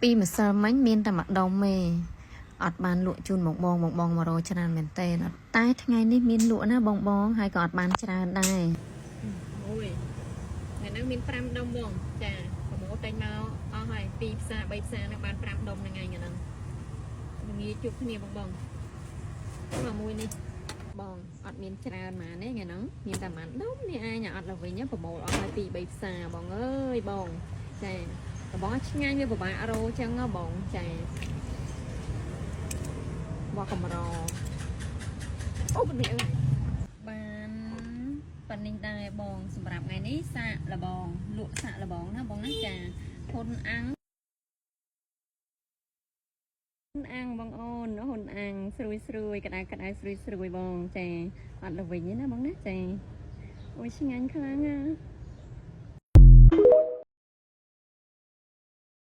ពីម្សិលមិញមានតែម្ដុំទេអត់បានលក់ជូនបងបងបងបងមករកច្រើនមែនតើតែថ្ងៃនេះមានលក់ណាបងបងហើយក៏អត់បានច្រើនដែរអូយថ្ងៃហ្នឹងមាន5ដុំបងចាប្រមូលតែញមកអស់ហើយ2ផ្សារ3ផ្សារហ្នឹងបាន5ដុំហ្នឹងឯងហ្នឹងងាយជួបគ្នាបងបងមកមួយនេះបងអត់មានច្រើនម៉ានទេថ្ងៃហ្នឹងមានតែម៉ានដុំនេះឯងអត់ដល់វិញប្រមូលអស់ហើយ2 3ផ្សារបងអើយបងចាបងឆ្ងាញ់វាពិបាករោចឹងហ៎បងចាបោះកម្រអូបនេះអើយបានប៉ណ្នេះដែរបងសម្រាប់ថ្ងៃនេះសាកលបងលក់សាកលបងណាបងណាចាហ៊ុនអាំងហ៊ុនអាំងបងអូនហ៊ុនអាំងស្រួយស្រួយក្តៅក្តៅស្រួយស្រួយបងចាអត់ល្វិញទេណាបងណាចាអូយឆ្ងាញ់ខ្លាំងណា។